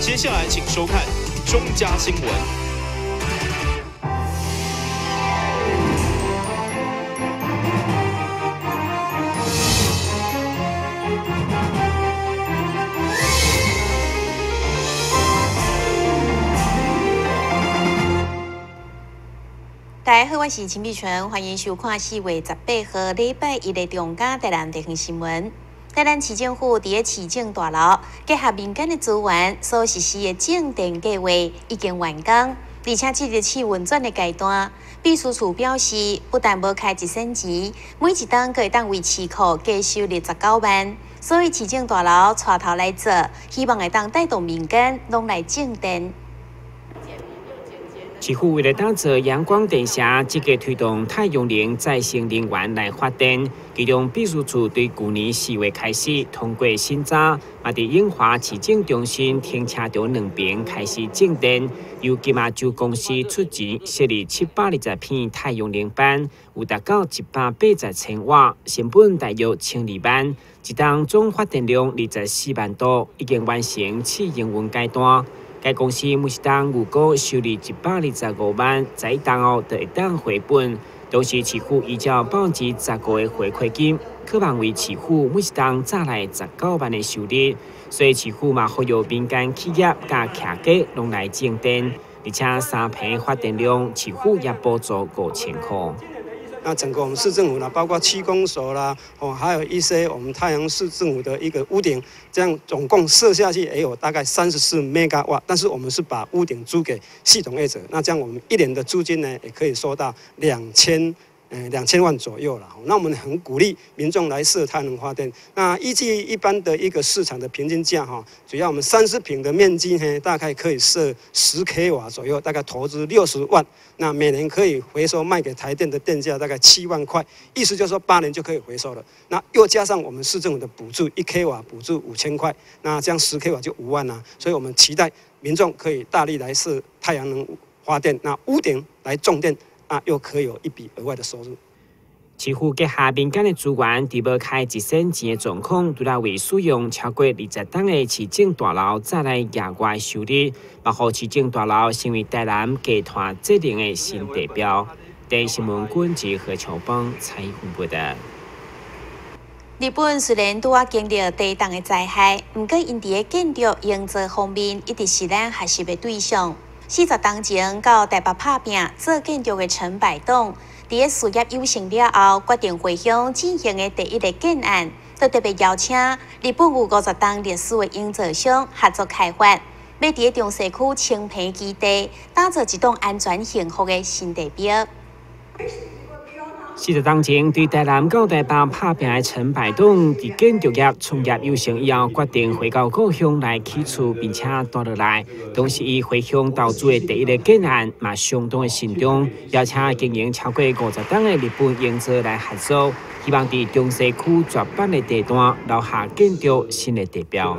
接下來請收看中嘉新聞。大家好，我是陳美純，歡迎收看4月18號禮拜一的中嘉台南地方新聞。台南市政府佇咧市政大樓結合民間的資源所實施的種電計劃已經完工，而且進入試運轉的階段。秘書處表示，不但無開一仙錢，每一冬閣會當為市庫加收入19萬，所以市政大樓帶頭來做，希望會當帶動民間攏來種電。市府為了打造陽光電城，積極推動太陽能再生能源來發電。其中，秘書處對舊年4月開始通過審查，嘛佇永華市政中心停車場兩邊開始種電，由金馬洲公司出錢設立720片太陽能板，有達到180千瓦，成本大約12萬，一冬總發電量24萬度，已經完成試營運階段。該公司每一冬預估收入125萬，在一冬後就會當回本。同時，市府依照15%的回饋金，可望為市府每一冬帶來19萬的收入。所以，市府嘛呼籲民間企業佮徛家攏來種電，而且三坪發電量，市府也補助5000塊。那整個我們市政府呢，包括區公所啦，哦，還有一些我們太陽市政府的一個屋頂，這樣總共設下去也有大概34兆瓦。但是我們是把屋頂租給系統業者，那這樣我們一年的租金呢，也可以收到2000萬左右了。那我們很鼓勵民眾來設太陽能發電。那依據一般的一個市場的平均價哈，主要我們30坪的面積呢，大概可以設10 k 瓦左右，大概投資60萬。那每年可以回收賣給台電的電價大概7萬塊，意思就是說8年就可以回收了。那又加上我們市政府的補助，1 k 瓦補助5000塊，那這樣10 k 瓦就5萬啊。所以我們期待民眾可以大力來設太陽能發電，那屋頂來種電。啊，又可以有一筆額外的收入。市府結合民間的資源，佇無開一仙錢的狀況，除了為使用超過20棟的市政大樓帶來額外收入，嘛予市政大樓成為台南低碳節能的新地標。第一新聞軍記何秋邦採訪報道。日本雖然拄仔經歷地動的災害，毋過𪜶佇咧建築營造方面一直是咱學習的對象。40冬前到台北拍拚做建築的陳百棟，佇咧事業有成了後，決定回鄉進行的第一个建案，就特別邀請日本有50冬歷史的營造商合作開發，欲佇咧中西區青坪基地打造一棟安全幸福的新地標。40冬前，對台南到台北拍拚的陳百棟，佇建築業創業有成以後，決定回到故鄉來起厝，並且住落來。當時伊回鄉投資的第一个建案，嘛相當的慎重，邀請經營超過50棟的日本營造來合作，希望佇中西區絕版的地段留下建築新的地標。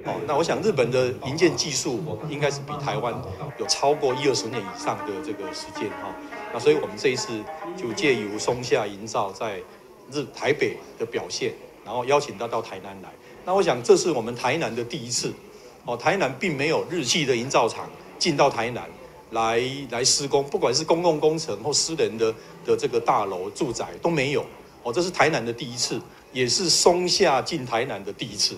哦，那我想日本的營建技術應該是比台灣有超過10-20年以上的這個時間哈。那所以我們這一次就借由松下營造在台北的表現，然後邀請他到台南來。那我想這是我們台南的第一次，哦，台南並沒有日系的營造廠進到台南來施工，不管是公共工程或私人的這個大樓住宅都沒有。哦，這是台南的第一次，也是松下進台南的第一次。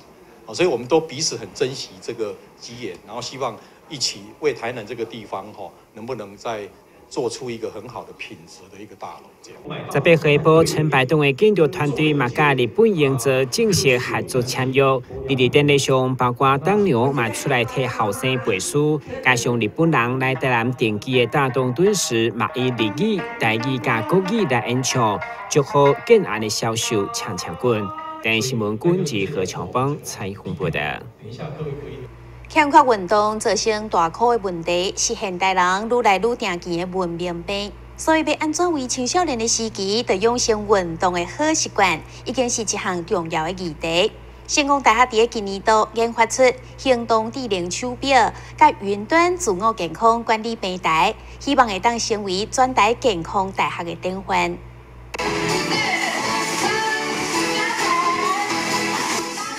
所以我們都彼此很珍惜這個機緣，然後希望一起為台南這個地方，能不能再做出一個很好的品質的一個大樓。這樣。18號晡，陳百棟的建築團隊嘛，佮日本營造正式合作簽約。佇典禮上，包括董娘嘛出來替後生背書，加上日本人來台南定居的大東敦實嘛，以日語、台語佮國語來演唱，祝賀建案的銷售搶搶滾。電視新聞軍記何長邦採訪報道。欠缺運動造成大箍的問題，是現代人愈來愈常見的文明病。所以，欲按怎為青少年的時期就養成運動的好習慣，已經是一項重要的議題。成功大學佇咧今年度研發出行動智能手錶，佮雲端自我健康管理平台，希望會當成為全台健康大學的典範。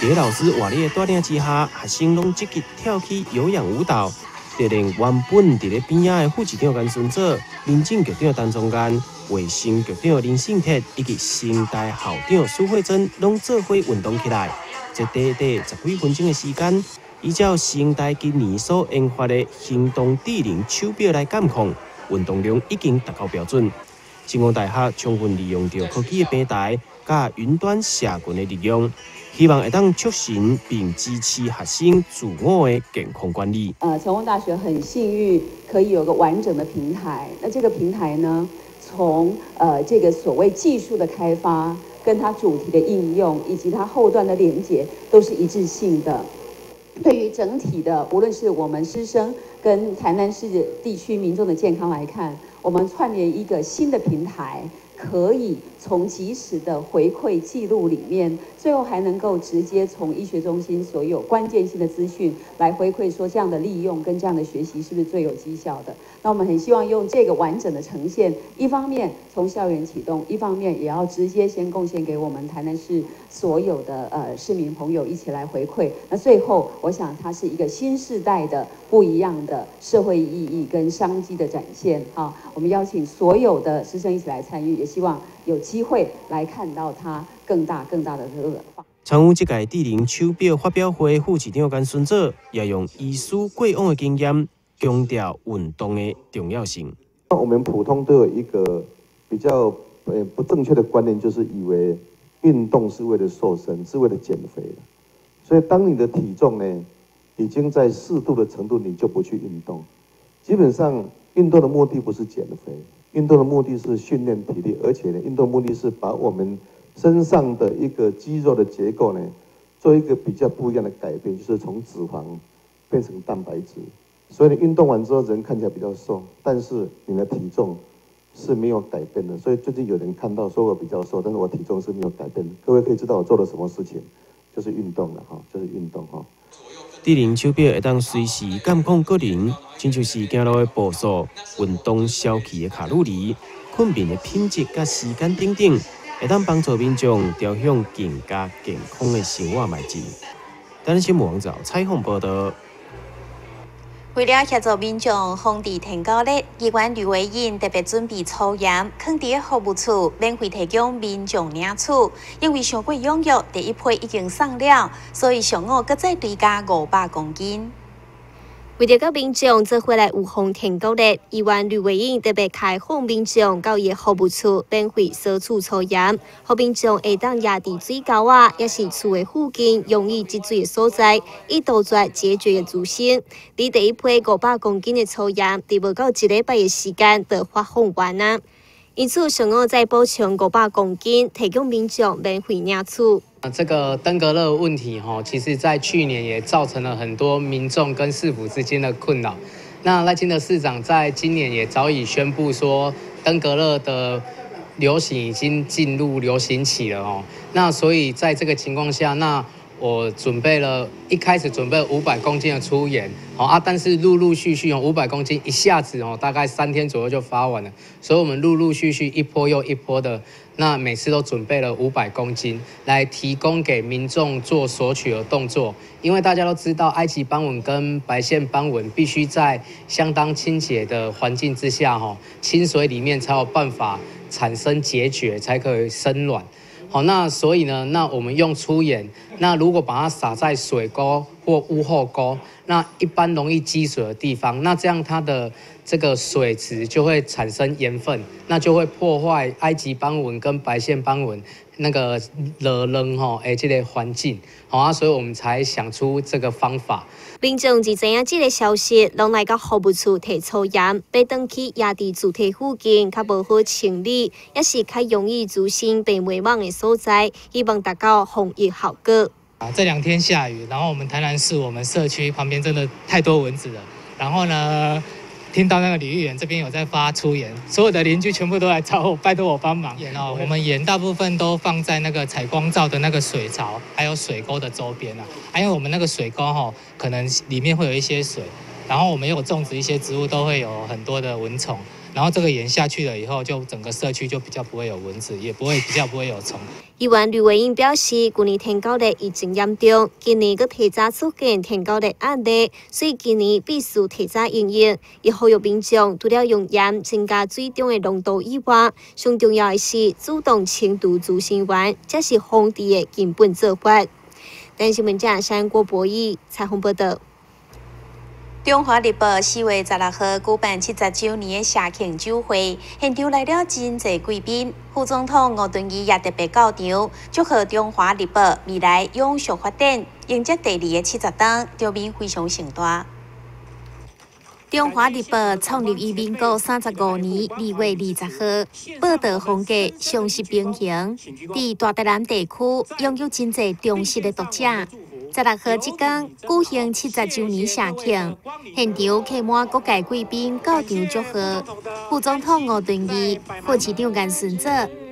佇佇老師活力的帶領之下，學生攏積極跳起有氧舞蹈。就連原本佇咧邊仔的副市長干孫祖、民政局長陳宗彥、衛生局長林信鐵以及成大校長蘇慧貞，攏做伙運動起來。這短短十幾分鐘的時間，依照成大今年所研發的行動智能手錶來監控，運動量已經達到標準。成功大學充分利用著科技的平台，佮雲端社群的力量，希望會當促成並支持學生自我的健康管理。成功大學很幸運可以有個完整的平台。那這個平台呢，從這個所謂技術的開發，跟它主題的應用，以及它後端的連結，都是一致性的。對於整體的，無論是我們師生跟台南市地區民眾的健康來看，我們串聯一個新的平台，可以從即時的回饋記錄裡面，最後還能夠直接從醫學中心所有關鍵性的資訊來回饋，說這樣的利用跟這樣的學習是不是最有績效的？那我們很希望用這個完整的呈現，一方面從校園啟動，一方面也要直接先貢獻給我們台南市所有的市民朋友一起來回饋。那最後，我想它是一個新世代的不一樣的社會意義跟商機的展現啊！我們邀請所有的師生一起來參與，也希望有機會來看到它更大更大的這個。參與這屆智能手錶發表會，副市長干孫祖也用醫師過往的經驗，強調運動的重要性。我們普通都有一個比較不正確的觀念，就是以為運動是為了瘦身，是為了減肥。所以當你的體重呢已經在適度的程度，你就不去運動。基本上運動的目的不是減肥，運動的目的是訓練體力，而且呢，運動目的是把我們身上的一個肌肉的結構呢，做一個比較不一樣的改變，就是從脂肪變成蛋白質。所以你運動完之後，人看起來比較瘦，但是你的體重是沒有改變的。所以最近有人看到說我比較瘦，但是我體重是沒有改變的。各位可以知道我做了什麼事情，就是運動了哈，就是運動哈。智能手錶會當隨時監控個人，親像是行路的步數、運動消去的卡路里、睏眠的品質佮時間等等，會當幫助民眾朝向更加健康的生活邁進。台南新聞網站採訪報導。為了協助民眾防治天狗熱，議員呂維穎特別準備粗鹽，囥佇服務處免費提供民眾領取。因為傷過踴躍，第一批已經送了，所以上午閣再追加500公斤。為著佮民眾做伙來預防天狗熱，議員呂維穎特別開放民眾到伊的服務處免費索取粗鹽，予民眾會當壓佇水溝仔，抑是厝的附近容易積水的所在，以杜絕孑孓的滋生。佇第一批500公斤的粗鹽，佇無夠一禮拜的時間就發放完啊！因此，上午再補充500公斤，提供民眾免費領取。這個登革熱問題，哈，其實在去年也造成了很多民眾跟市府之間的困擾。那賴清德市長在今年也早已宣布說，登革熱的流行已經進入流行期了哦。那所以在這個情況下，那我準備了，一開始準備了500公斤的粗鹽，好啊，但是陸陸續續用五百公斤一下子哦，大概3天左右就發完了，所以我們陸陸續續一波又一波的，那每次都準備了五百公斤來提供給民眾做索取的動作，因為大家都知道，埃及斑蚊跟白線斑蚊必須在相當清潔的環境之下，哈，清水裡面才有辦法產生孑孓，才可以生卵。好，那所以呢，那我們用粗鹽，那如果把它撒在水溝或屋後溝，那一般容易積水的地方，那這樣它的這個水質就會產生鹽分，那就會破壞埃及斑蚊跟白線斑蚊那個卵卵吼，欸，這個環境，好啊，所以我們才想出這個方法。民眾自知影這個消息，攏來到服務處提粗鹽，欲轉去壓佇住宅附近較無好清理，抑是較容易滋生病媒蚊的所在，希望達到防疫效果。啊，這兩天下雨，然後我們台南市我們社區旁邊真的太多蚊子了，然後呢，聽到那個呂議員這邊有在發粗鹽，所有的鄰居全部都來找我，拜託我幫忙。鹽哦，我們鹽大部分都放在那個採光罩的那個水槽，還有水溝的周邊啊。因為我們那個水溝吼，可能裡面會有一些水，然後我們有種植一些植物，都會有很多的蚊蟲。然後這個鹽下去了以後，就整個社區就比較不會有蚊子，也不會比較不會有蟲。議員呂維英表示，舊年登革熱疫情嚴重，今年閣提早出現登革熱案例，所以今年必須提早應用。伊呼籲民眾除了用鹽增加水中的濃度以外，上重要的是主動清除孳生源，這是防治的根本做法。台視新聞記者郭博義採訪報道。中華日報4月16號舉辦70週年的社慶酒會，現場來了真濟貴賓，副總統吳敦義也特別到場，祝賀中華日報未來永續發展，迎接第二个70冬，場面非常盛大。中華日報創立於民國35年2月20號，報導風格相適平衡，佇大台南地區擁有真濟忠實的讀者。16號這天舉行70週年社慶，現場客滿各界貴賓到場祝賀。副總統吳敦義、副市長顏順祖、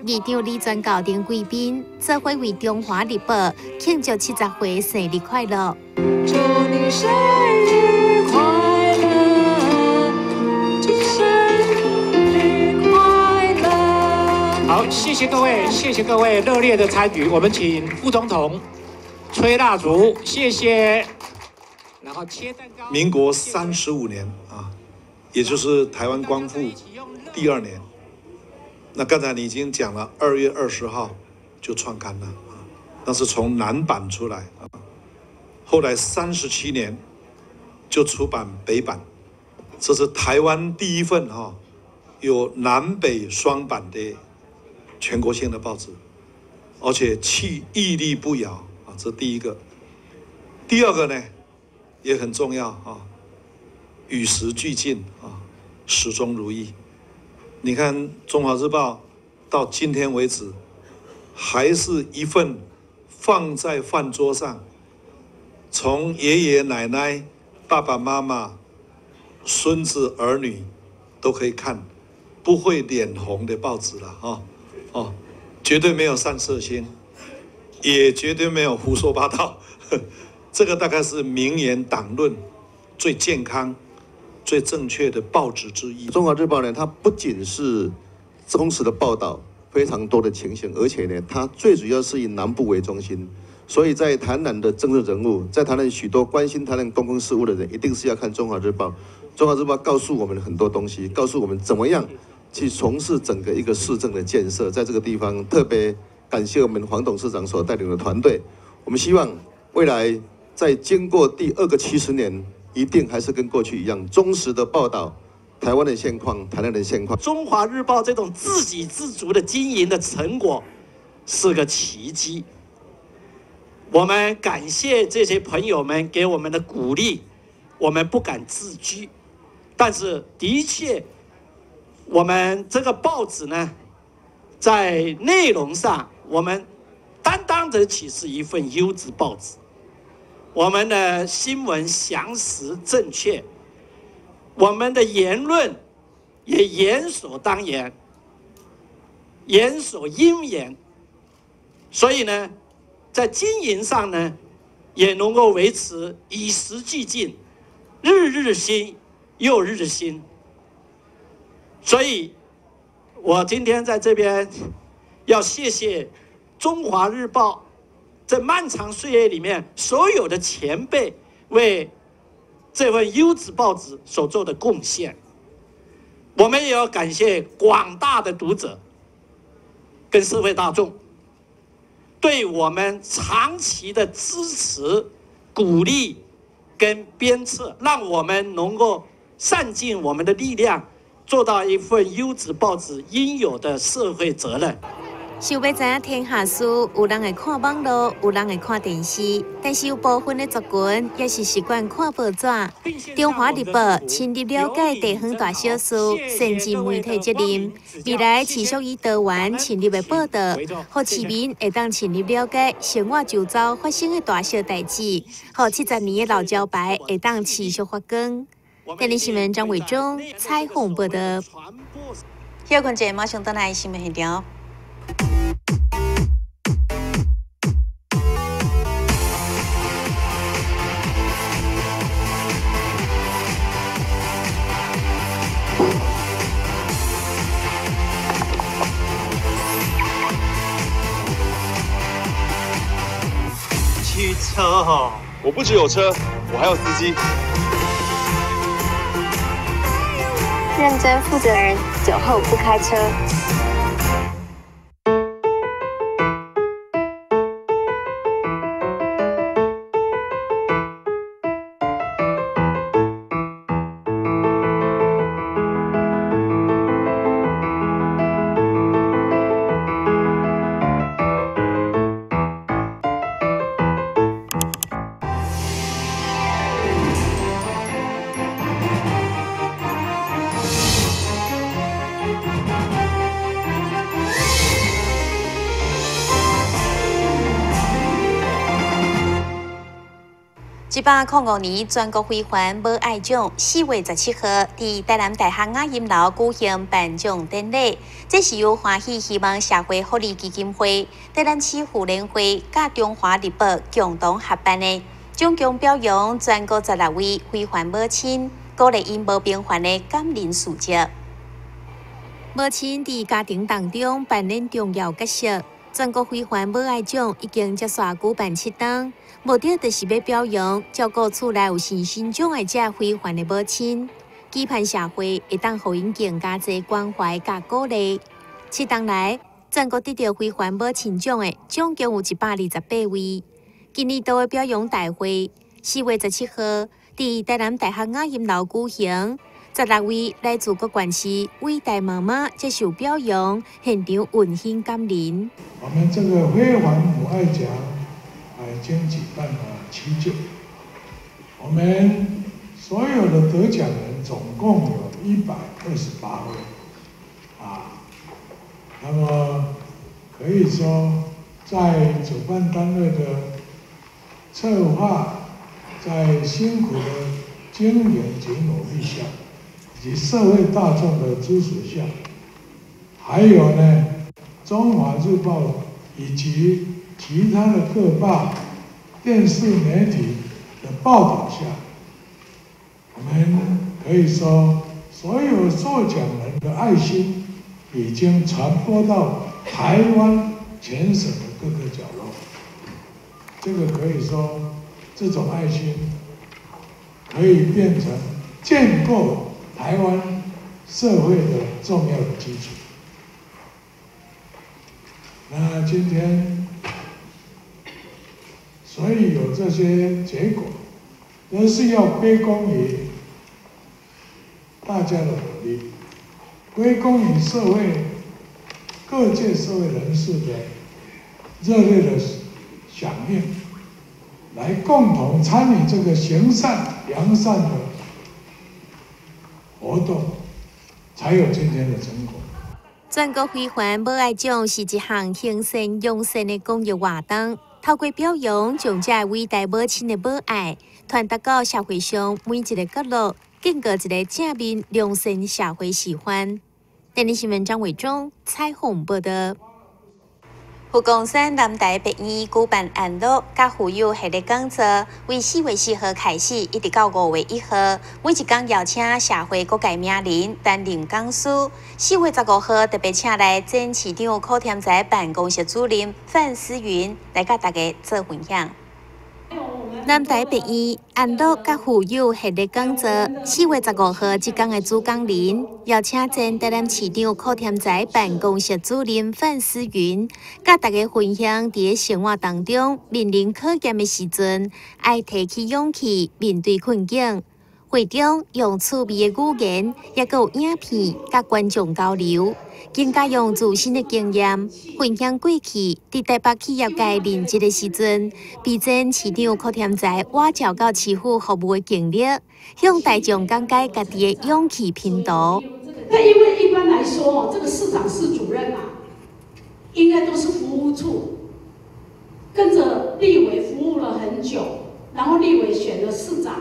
議長李全教等貴賓，做伙為中華日報慶祝70歲生日快樂。祝你生日快樂，祝生日快樂。好，謝謝各位，謝謝各位熱烈的參與。我們請副總統吹蠟燭，謝謝。然後切蛋糕。民國35年啊，也就是台灣光復第二年。那剛才你已經講了，2月20號就創刊了啊，那是從南版出來啊。後來37年就出版北版，這是台灣第一份哈有南北雙版的全國性的報紙，而且氣屹立不搖啊，這第一個。第二個呢，也很重要啊，與時俱進啊，始終如一。你看《中華日報》到今天為止，還是一份放在飯桌上，從爺爺奶奶、爸爸媽媽、孫子兒女都可以看，不會臉紅的報紙了啊！哦，絕對沒有散色心，也絕對沒有胡說八道。這個大概是名言黨論最健康、最正確的報紙之一。《中華日報》呢，它不僅是忠實的報道非常多的情形，而且呢，它最主要是以南部為中心，所以在台南的政治人物，在台南許多關心台南公共事務的人，一定是要看《中華日報》。《中華日報》告訴我們很多東西，告訴我們怎麼樣去從事整個一個市政的建設。在這個地方，特別感謝我們黃董事長所帶領的團隊。我們希望未來在經過第二個70年，一定還是跟過去一樣，忠實的報道台灣的現況、台南的現況。《中華日報》這種自給自足的經營的成果是個奇蹟。我們感謝這些朋友們給我們的鼓勵，我們不敢自居，但是的確，我們這個報紙呢，在內容上，我們擔當得起是一份優質報紙。我們的新聞詳實正確，我們的言論也言所當言，言所應言，所以呢，在經營上呢，也能夠維持與時俱進，日日新，又日新。所以，我今天在這邊要謝謝《中華日報》這漫長歲月裡面所有的前輩為這份優質報紙所做的貢獻。我們也要感謝廣大的讀者跟社會大眾對我們長期的支持、鼓勵跟鞭策，讓我們能夠善盡我們的力量，做到一份優質報紙應有的社會責任。想欲知影天下事，有人會看網路，有人會看電視，但是有部分的族群也是習慣看報紙。中華日報深入了解地方大小事，善盡媒體責任，未來持續以多元深入的報導，予市民會當深入了解生活周遭發生的大小代誌，予70年的老招牌會當持續發光。電視新聞張偉忠採訪報導。休睏者馬上轉來新聞現場。车哦？我不只有车，我还有司机。认真负责人，酒后不开车。105年全国非凡母爱奖4月17号伫台南大学雅音楼举行颁奖典礼。这是由欢喜希望社会福利基金会、台南市妇联会佮中华日报共同合办的，总共表扬全国16位非凡母亲，鼓励𪜶无平凡的感人事迹。母亲伫家庭当中扮演重要角色。全国非凡母爱奖已经接续举办7冬，目的就是欲表扬照顾厝内有身心障碍者非凡的母亲，期盼社会会当予𪜶更加济关怀佮鼓励。7冬来，全国得到非凡母亲奖的总共有128位。今年度的表扬大会，4月17号伫台南大学雅音楼举行。16位来自各县市伟大妈妈接受表扬，现场温馨感人。我们这个非凡母爱奖已经举办了7届，我们所有的得奖人总共有128位，啊，那么可以说在主办单位的策划，在辛苦的经营及努力下，以及社会大众的支持下，还有呢，《中华日报》以及其他的各报、电视媒体的报道下，我们可以说，所有获奖人的爱心已经传播到台湾全省的各个角落。这个可以说，这种爱心可以变成建构台湾社会的重要的基础。那今天，所以有这些结果，都是要归功于大家的努力，归功于社会各界社会人士的热烈的响应，来共同参与这个行善良善的活动，才有今天的成果。全国非凡母爱奖是一项行善用善的公益活动，透过表扬将这伟大母亲的母爱传达到社会上每一个角落，建构一个正面良善社会示范。电视新闻张伟忠采访报道。佛光山南台别院举办安乐佮妇幼系列讲座，为4月4号开始，一直到5月1号，每一工邀请社会各界名人担任讲师。4月15号特别请来前市长柯添财办公室主任范思云来佮大家做分享。南台别院安乐佮妇幼系列讲座，4月15号这工的主讲人邀请前台南市长柯添财办公室主任范思云，佮大家分享伫咧生活当中面临考验的时阵，爱提起勇气面对困境。会中用趣味的语言，也阁有影片，佮观众交流，更加用自身的经验分享过去伫台北企业界任职的时阵，被前市长柯添财挖角到市府服务的经历，向大众讲解家己的勇气拼图。那因为一般来说哦，这个市长室主任啊，应该都是服务处，跟着立委服务了很久，然后立委选了市长。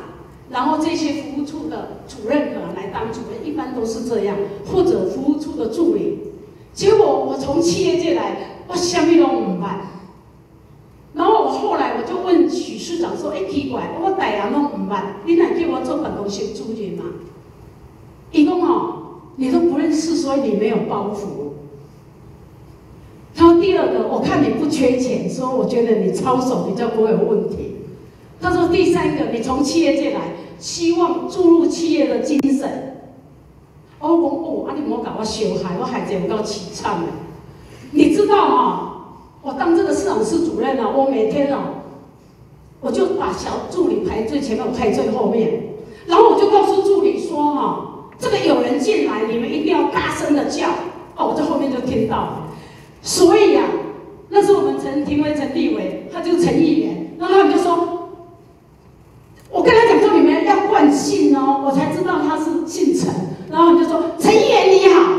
然后这些服务处的主任可能来当主任，一般都是这样，或者服务处的助理。结果我从企业界来，我啥物拢毋捌。然后我后来我就问许市长说：“哎，奇怪，我大人拢毋捌，你哪叫我做办公室主任嘛？”伊讲哦，你都不认识，所以你没有包袱。他说第二个，我看你不缺钱，所以我觉得你操守比较不会有问题。他說第三個，你從企業界來，希望注入企業的精神。我講哦，啊你毋好共我相害，我害者有夠淒慘的。你知道嗎？我當這個市長室主任啊，我每天啊，我就把小助理排最前面，我排最後面，然後我就告訴助理說哈，這個有人進來，你們一定要大聲的叫。哦，我在後面就聽到了。所以啊，那是我們陳廷威陳立委，他就是陳議員，然後他們就說，我跟他講說你們要冠姓哦，我才知道他是姓陳。然後就說陳議員你好，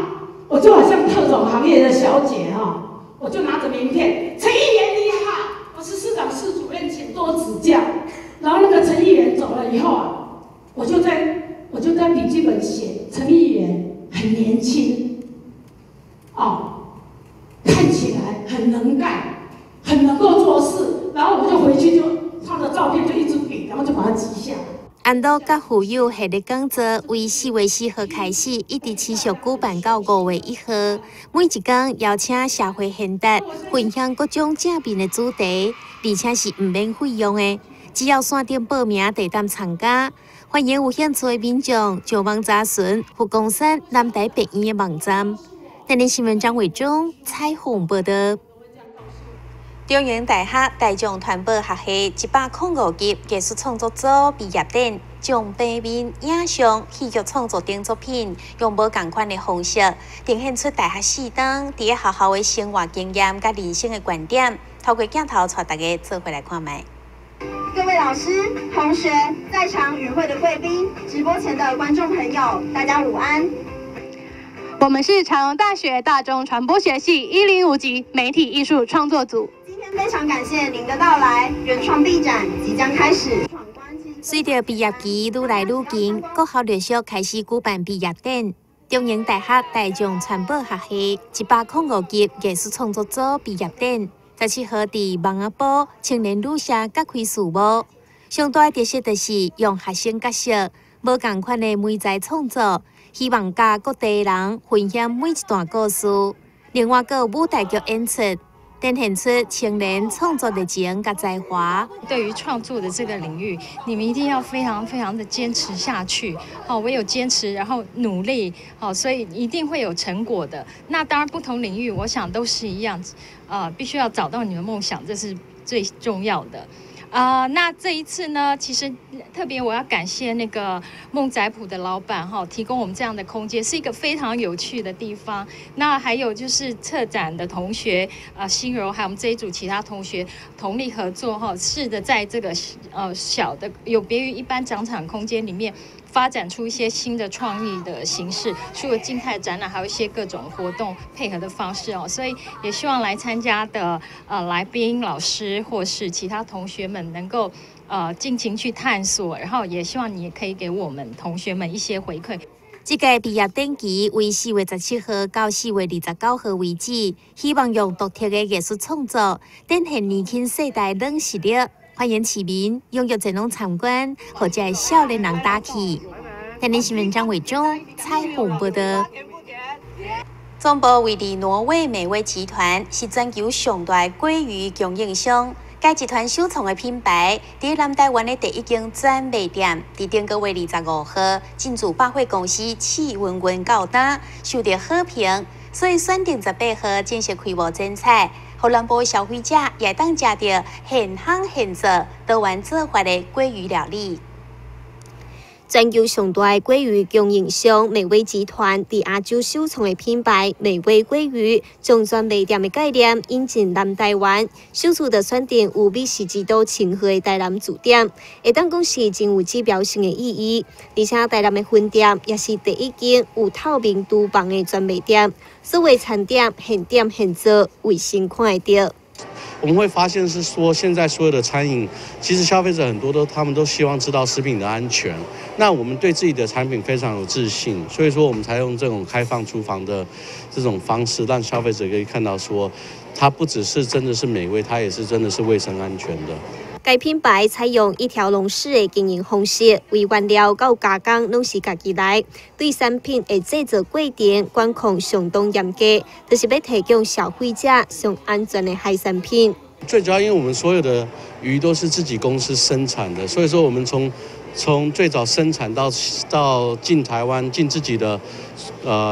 我就好像特種行業的小姐哈，我就拿着名片，陳議員你好，我是市長室主任，請多指教。然後那個陳議員走了以後啊，我就在筆記本寫陳議員很年輕，哦，看起來很能幹，很能夠做事。然後我就回去就他的照片就一直比，然後就把它記下來。安樂佮富有系列講座為4月4號開始，一直持續舉辦到5月1號。每一工邀請社會賢達分享各種正面的主題，而且是毋免費用的，只要線頂報名就當參加。歡迎有興趣的民眾上網查詢佛光山南台別院的網站。台南新聞張偉忠採訪報道。中營大學大眾傳播學系105級藝術創作組畢業典，將平面、影像、戲劇創作等作品，用無仝款的方式，呈現出大學四冬佇咧學校的生活經驗佮人生的觀點，透過鏡頭帶大家做伙來看覓。各位老師、同學，在場與會的貴賓，直播前的觀眾朋友，大家午安。我們是長榮大學大眾傳播學系105級媒體藝術創作組。今天非常感謝您的到來，原創畢展即將開始。隨著畢業期愈來愈近，各校陸續開始舉辦畢業典。中營大學大眾傳播學系105級藝術創作組畢業典，17號佇網仔埔青年旅社揭開序幕。上大的特色就是用學生角色，無仝款的媒材創作，希望佮各地人分享每一段故事。另外，閣有舞台劇演出，展現出青年創作熱情佮才華。對於創作的這個領域，你們一定要非常非常的堅持下去。好，唯有堅持，然後努力，好，所以一定會有成果的。那當然，不同領域，我想都是一樣，必須要找到你的夢想，這是最重要的。那這一次呢，其實特別我要感謝那個夢仔埔的老闆哈，提供我們這樣的空間，是一個非常有趣的地方。那還有就是策展的同學啊，心柔，還有我們這一組其他同學同力合作哈，試著在這個小的有別於一般展場空間裡面，發展出一些新的創意的形式，除了靜態展覽，還有一些各種活動配合的方式哦。所以也希望來參加的來賓、老師或是其他同學們能夠盡情去探索，然後也希望你也可以給我們同學們一些回饋。這屆畢業典期為4月17號到4月29號為止，希望用獨特的藝術創作，展現年輕世代軟實力。歡迎市民踴躍前往參觀，予這个少年人打氣。台南新聞張偉忠採訪報道。總部位佇挪威美味集團是全球上大鮭魚供應商。該集團首創的品牌，佇南台灣的第一間專賣店，佇頂個月25號進駐百貨公司試營運到今，受到好評，所以選定18號正式開幕剪彩，予南部消費者也會當食著現烘現做多元做法的鮭魚料理。全球上大的鮭魚供應商美味集團佇亞洲首創的品牌美味鮭魚，將專賣店的概念引進南台灣，首次就選定有美食之都稱號的台南駐點，會當講是真有指標性的意義。而且台南的分店也是第一間有透明廚房的專賣店，所有餐點現點現做，衛生看會著。我們會發現是說，現在所有的餐飲，其實消費者很多都，他們都希望知道食品的安全。那我們對自己的產品非常有自信，所以說我們才用這種開放廚房的這種方式，讓消費者可以看到說，它不只是真的是美味，它也是真的是衛生安全的。該品牌採用一條龍式的經營方式，為原料到加工攏是家己來，對產品的製作過程管控相當嚴格，就是欲提供消費者上安全的海產品。最主要因為我們所有的魚都是自己公司生產的，所以說我們從最早生產到進台灣，進自己的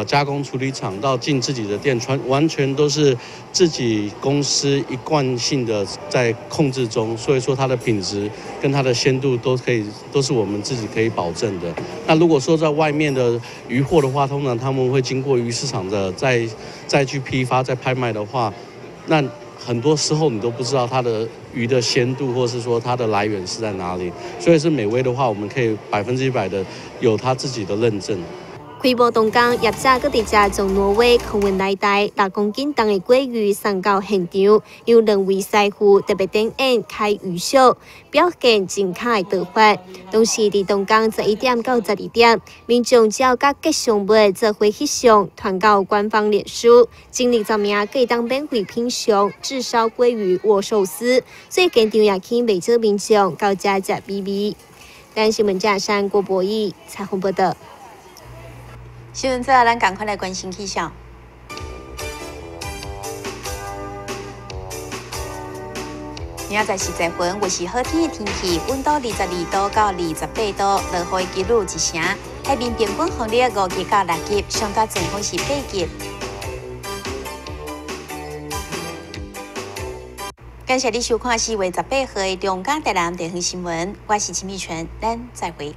加工處理廠，到進自己的店，完全都是自己公司一貫性的在控制中，所以說它的品質跟它的鮮度都可以，都是我們自己可以保證的。那如果說在外面的魚貨的話，通常他們會經過魚市場的再去批發、再拍賣的話，那很多時候你都不知道它的魚的鮮度，或是說它的來源是在哪裡。所以是美味的話，我們可以100%的有它自己的認證。開幕當天，業者閣直接從挪威空運來台6公斤重的鮭魚送到現場，由兩位師傅特別點演開魚燒，表現精巧的刀法。同時，佇當天11點到12點，民眾只要佮吉祥物做伙翕相，傳到官方臉書，前20名會當免費品嚐炙燒鮭魚握壽司。所以現場也吸引袂少民眾到遮食美味。台新聞記者郭博义采訪報道。新聞最後，咱趕快來關心氣象。明仔載是十分，又是好天的天氣，溫度22度到28度，落雨的幾率1成。海面平均風力5級到6級，上大陣風是8級。感謝你收看4月18號的中嘉台南地方新聞，我是陳美泉，咱再會。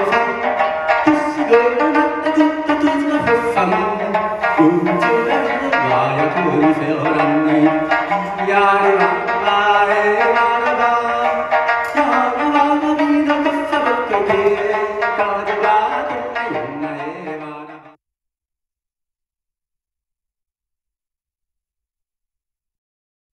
사